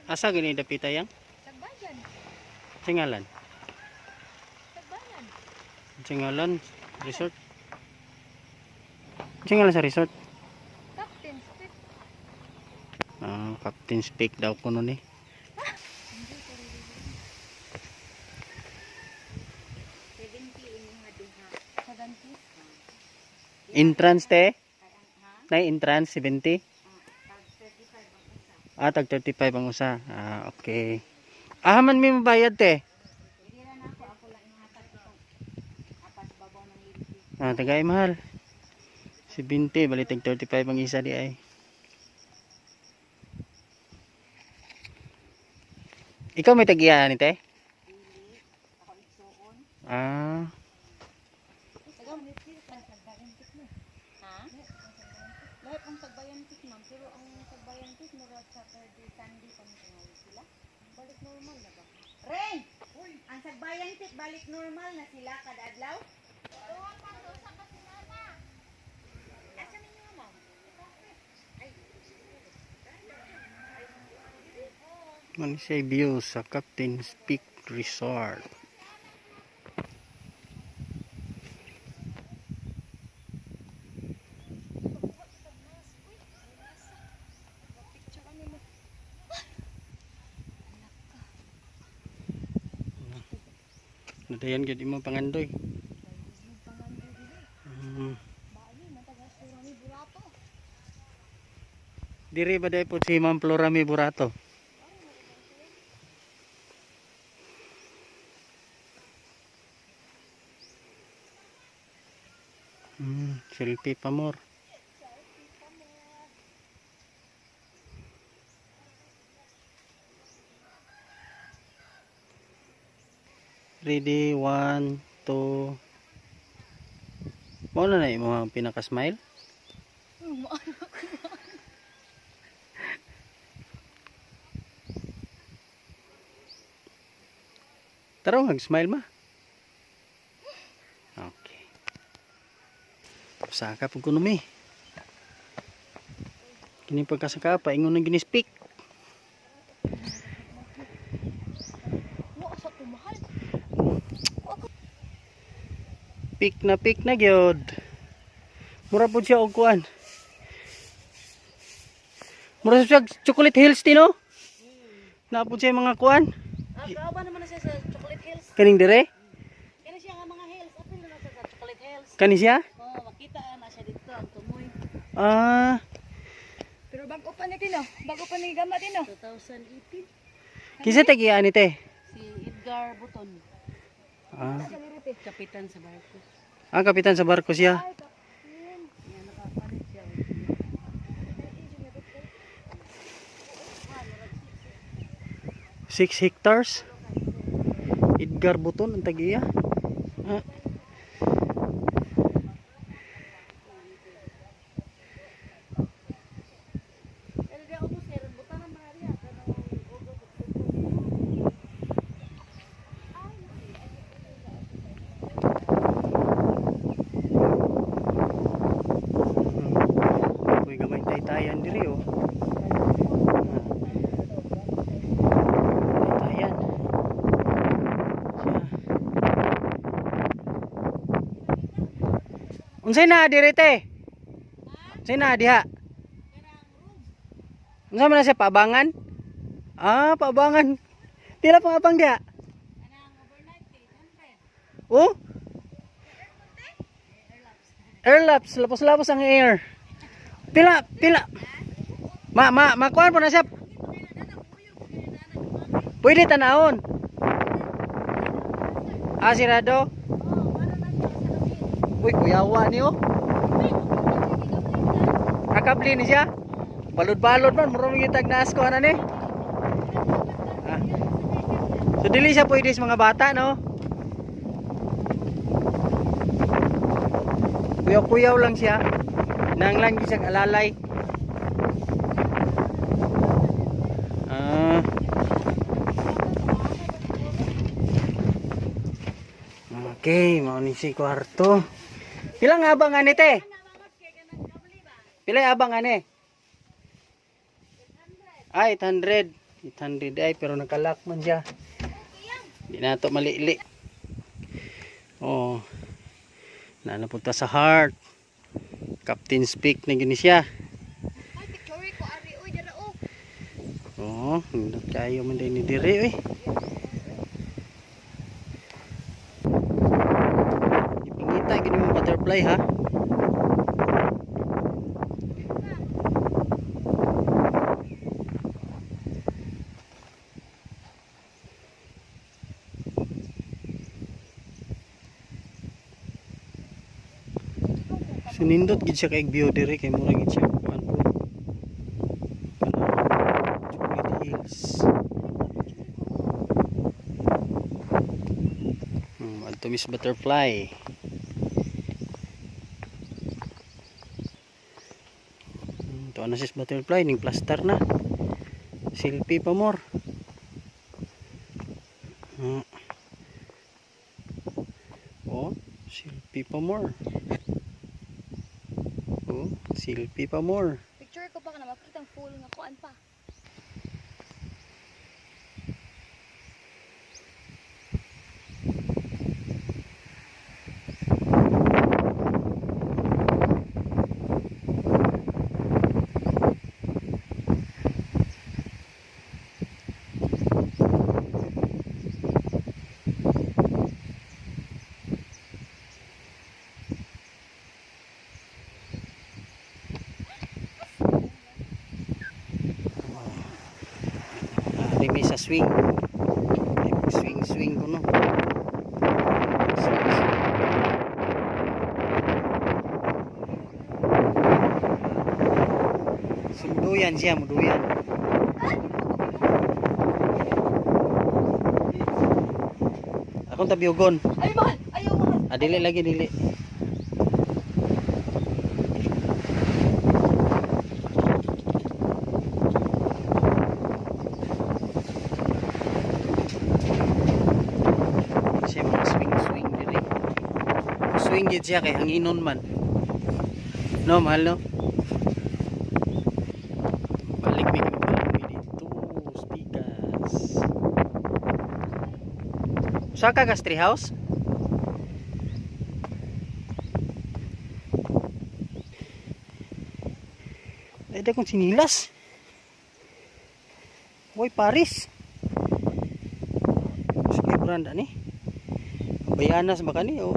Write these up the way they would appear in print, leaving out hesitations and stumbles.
Asa gani dapita yang? Sagbayan. Singalan. Sagbayan. Singalan resort. Singalan sa resort. Captain Spit. Ah, Captain Speak daw kuno ni. 70 inyong duha. 70. Entrance te? Ay, ang, ha? Nay entrance 70. Ah, tag 35 ang usa. Ah, tag 35 ang usa. Ah, okay. Ah, man may mabayad te. Hindi na nako, ako lang yung hatag itong apas babaw ng limpi. Ah, tagay mahal. 70 bali tag 35 ang isa di ay. Ikaw may tag-iya ni te? Dili, ako igsuon. Ah, Taga Ha? Lahat ang Sagbayan Peak, ma'am, pero ang Sagbayan Peak murag Saturday, Sunday pa mo tingali sila. Balik normal na ba? Ray! Ang Sagbayan Peak balik normal na sila kada adlaw? Asa ninyo, ma'am? Ay, man siya view sa Captain's Peak Resort. Picture ano mo. Nadayan gyud imo pangandoy. Bali, matagal surami burato. Diri ba day po si Ma'am Flora May Burato? Selfie pa more. Ready, one, two. Wala na yung mga pinaka-smile. Tara, mag-smile ma. Okay. Saka pag kuno mi. Kini pagkasaka pa ingon nang ginispeak. Mo asa ko mahal. Pick na gyud. Mura pud siya og kuan. Mura siya og Chocolate Hills ti no? Naa pud siya mga kuan. Ah, kauban naman na siya sa Chocolate Hills. Kaning dire? Kani siya nga mga hills, apil na siya sa Chocolate Hills. Kani siya? Oh, makita na siya dito ang tumoy. Ah, Pero bago pa ni Tino. Bago pa ni Gama Tino. 2018 kinsa tag-iya ni te? si Edgar Buton, Ah, kapitan sa barko. ang kapitan sa barko siya. Yan nakapalit siya. 6 hectares. Edgar Buton ang tag-iya. Ah. Pero di ako sir, butan na Maria kanang ugo. Uy, gamay taytayan diri oh. Ah. Taytayan. Siya. Unsay na diri te? Unsay na diha? Unsa man na siya paabangan? Ah, paabangan. Pila pang abang diha? Oh? Airlaps, lapos-lapos ang air. Pila, pila. Ma, ma, makuan po na siya. Pwede tanahon. Ah, sirado. Uy, kuyawa niyo. Kakabli ni siya. Balod-balod man, murong gitag naas ko ana ni. Ah. So dili siya pwede sa mga bata, no? Kuyaw-kuyaw lang siya. Nang lang siya alalay. Ah. Okay, mao ni si kwarto. Pila nga abang ani te? Pila abang ani? Ah, 800. 800 ay pero nakalak man siya. Di na to malili. Oh. Naanapunta sa heart. Captain Speak na gini siya. Ay, picture ko ari oy dara oh. Oo, nindot kayo man din ni dire oy. Ipangita gini mo butterfly ha. Sinindot gid siya kay view dire kay mura gid siya kuan po. Kanang Chocolate Hills. Adto Miss Butterfly. Ito na si Butterfly ning plaster na. Selfie pa more. Oh, selfie pa more. Oh, selfie pa more. Picture ko pa kana makita ang full nga kuan pa. Ari may sa swing. Ay, swing swing ko no. Swing, swing. Sunduyan siya, muduyan. Akong tabiugon. Ay mahal, ayaw mahal. Ah, dili lagi dili. Siya mga swing swing dili. Swing gid siya kay hanginon man. No, mahal no. Balik mi balik mi dito, speakers. Saka ka tree house? Ay, da kong sinilas. Hoy, Paris. Sige, brand ani. Bayanas ba kani o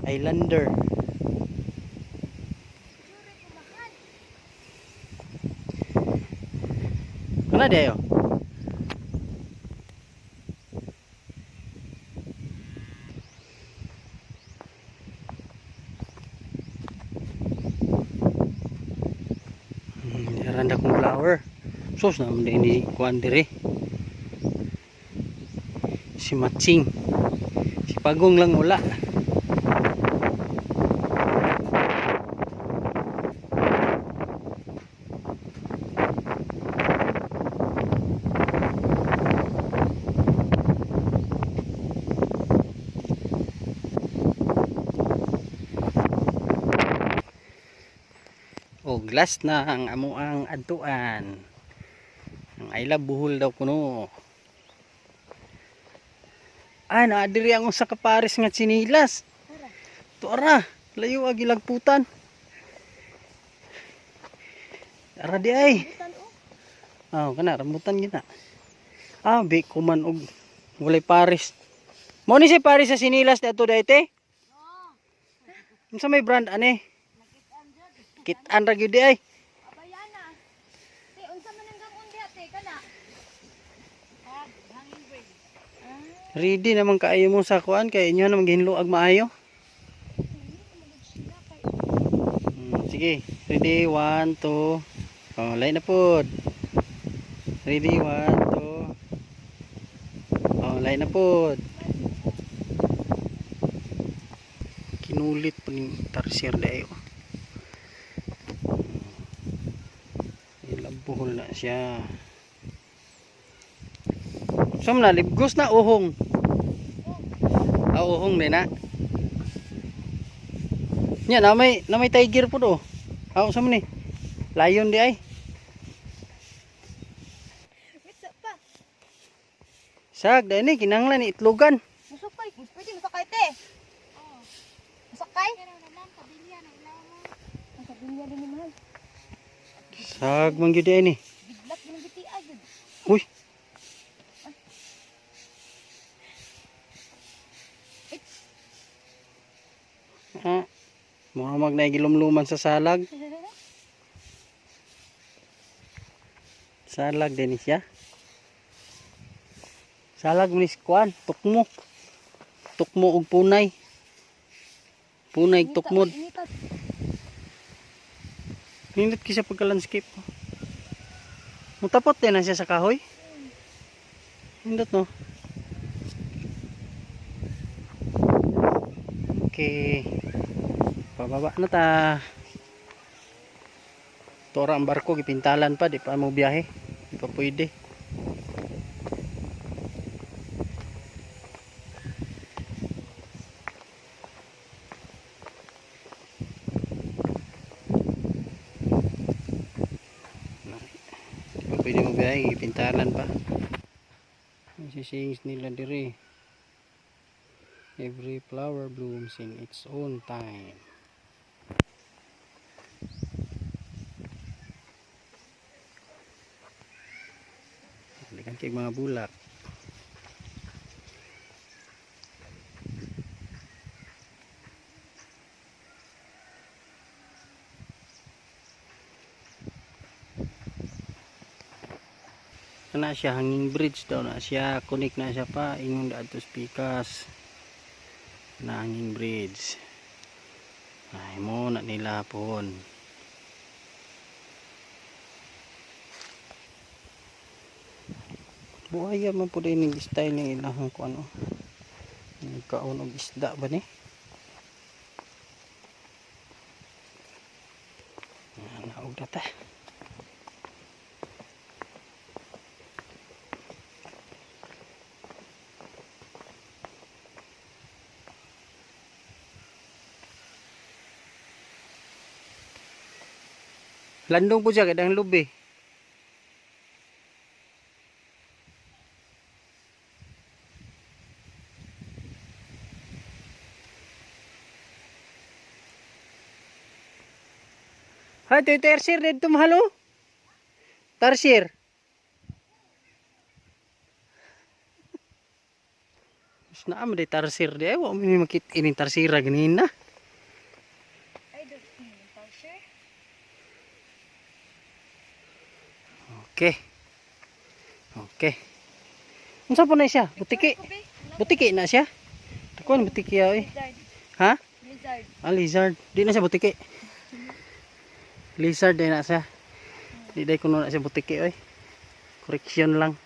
Islander? Kana dayo? Randa kong flower. Sus na man ni kuan dire. Si Matsing. Si Pagong lang wala. O glass na ang amuang adtuan. Ang I love buhol daw kuno. Ah, naa diri ang usa ka pares nga tsinilas. Tuara, layo ag ilagputan. Ara di ay. Butan oh. Ah, kana rambutan gid na. Ah, bi kuman og walay pares. Mo ni si pares sa sinilas dato dayte? Unsa may brand ani? Kit-an ra gyud di ay. Abayana. Te unsa man ang gamon diha te kana? Ready naman kaayo mo sa kuan kay inyo naman gihinlo ag maayo. Sige, ready 1 2. Oh, lain na pod. Ready 1 2. Oh, lain na pod. Kinulit pa ning tarsier dayo. Ilang buhol na siya. Sum na libgos na uhong. Ah, uhong din na. Nya na may tiger po do. Ah, unsa man ni? Lion di ay. Sag, dahil ni, kinahanglan ni itlogan. Musukay. Pwede musakay te. Musakay? Ang kabilya din ni mahal. Sag, man gyud ni. Bidlak din ang BTI gyud. Uy. Ah, mura mag naigilumluman sa salag. Salag din siya. Salag ni kuan, tukmo. Tukmo og punay. Punay tukmod. Inita. Nindot kisa pagka-landscape. Mutapot din na siya sa kahoy. Nindot no. Okay. Pababa na ta. Tora ang barko gipintalan pa di pa mo biyahe. Di pa pwede. Di pa pwede mo biyahe gipintalan pa. Ang sisings nila dire. Every flower blooms in its own time. Daghan kay mga bulak. Kana siya hanging bridge daw na siya, connect na siya pa ingon adto sa pikas na hanging bridge. Ay mo na nila pohon. Buhaya man po din yung style ng ilahang kung ano. Kaon og isda ba ni? Ah, naog na ta. Landong po siya kay dahang lubi. Ha, ito yung tarsir dito mahal oh. Tarsir. Mas naa di tarsir di ay wa mi makit ining tarsira ganina. Ay, doon. Sure. Okay. Okay. Unsa po na siya? Butiki. Butiki na siya. Takuan butiki ay. Lizard. Ha? Lizard. Ah, lizard. Di na siya butiki. Lizard di na siya. Di day kuno na siya butiki oy. Correction lang.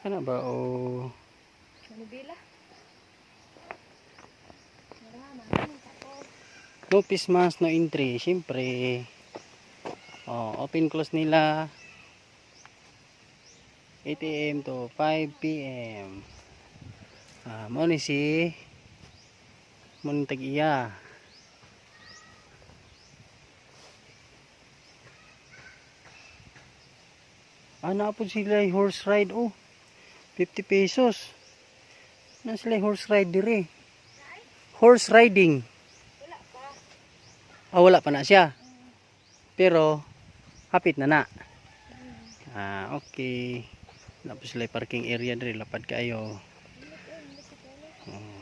Ano ba o Manubila. no face mask, no entry, syempre. Oh, open close nila 8 AM to 5 PM. Ah, mo ni si mo ni tag-iya. Ah, naa po sila yung horse ride oh. 50 pesos. Na sila yung horse ride dire. Horse riding. Ah, wala pa na siya. Pero, hapit na na. Ah, okay. Wala po sila yung parking area dire. Lapad kayo. Oh.